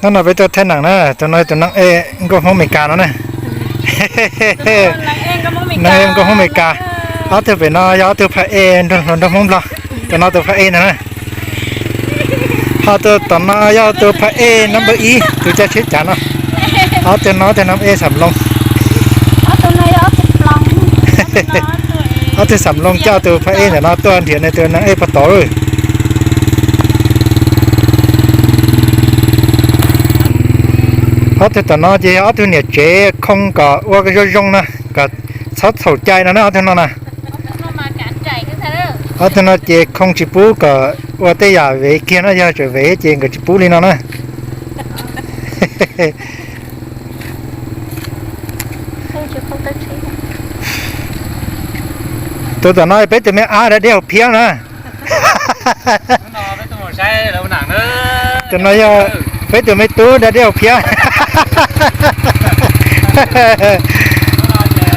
Hnub no peb tuaj thaij neem na, tus no tus neeg ej nkauj Hmoob Amelikas no na. Neeg ej nkauj Hmoob Amelikas. Ob tug pem no yog ob tug phab ej nrog hluas nraug Hmoob Nplog. Tus no tus phab ej ntag na. Ho tus tom no yog tus phab ej number ib, tus coj tsheb cav no. Ob tug no tus neeg ej xam loo. Ob tug xam loo coj tus phab ej ntawm no tuaj nrhiav nws tus neeg ej puag tod lawm. Ob tug tom no ces yog ob tug niam tsev khoo kom ua zoo zoo na, kom txhob txhaum cai no na ob tug no na. Ob tug no ces khoo tsis pub kom ua tej yam vev kiag no, yog tseem vev ces nkawd tsis pub li no na. Tus tom no peb tus me ab da dej haus phiab na. Tus no yog peb tus me tub da dej haus phiab.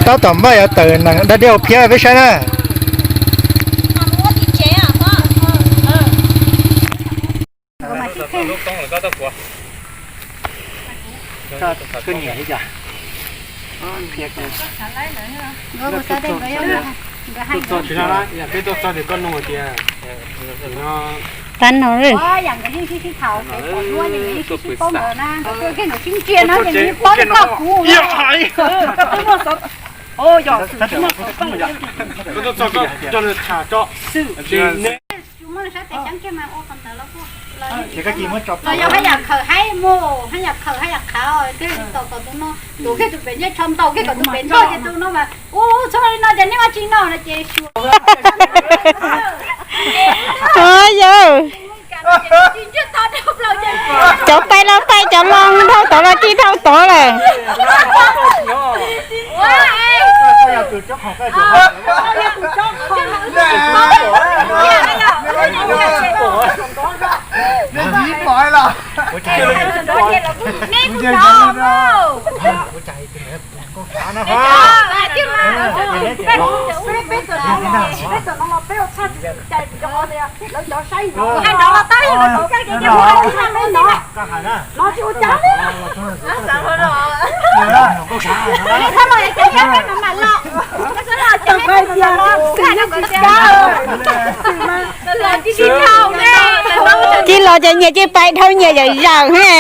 Tab tom npaj yuav tawm neem da dej haus phiab peb saib na. Peb tuaj txog tias koj nug tias, tab no, koj tuaj txog koj coj nws tham tso. Los yog haj yam khaws haib mus, haj yam khaws haj yam qhav, twb tau kom tus no tuav kiag tus pem ncej tsho ntaus kiag kom tus pem noj ces tus no mas, ub, txhob li no ces neb ua tsis noj no ces xyuas. Yog cov pais los pais, cov los dhau tod los tsis dhau tod lawm. Tsis los ces nyias cia pais dhau nyias yawm zaws he.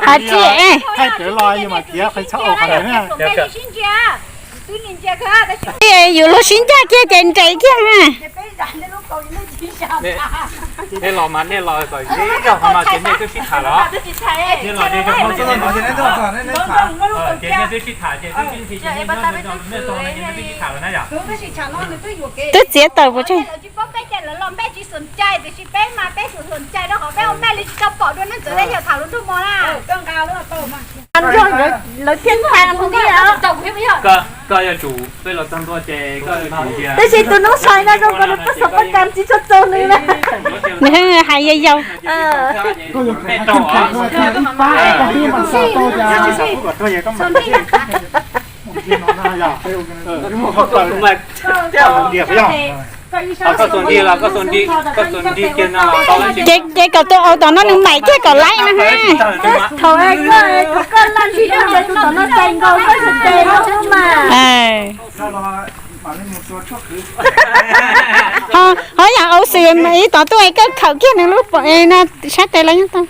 Hais tias yus lub sib ncaj kiag ces nres kiag. Nej los mas nej los kom zeb zog qhov no ces nej twb sib tham los. Nej los zeb zog no ces nej twb sib tham. Ces nej twb sib tham ces twb sib tham, nej tau nej twb sib tham los na yom. Twb txiav taws puas tsawg. Lawv thiaj tag. Koj yog tsum peb los txog ntua ces koj yog tsum tias. Tab sis tus noob sai no zoo nkaus nws pab xov pab kas tsis tshua txaus nws na. Nws hais yau yau. Koj xua nti los, koj xua nti, koj xua nti kiag no. Ces, ces kom tus au tom no nws maim kiag kom laib no ha. Thaum, thaum koj laj ntsis no ces tus tom no cais nkaus koj tsis cais no xwb mas. Ho yam au xwm ib tom tuaj es koj khawm kiag nws lub pom no sab tes los nyob tau.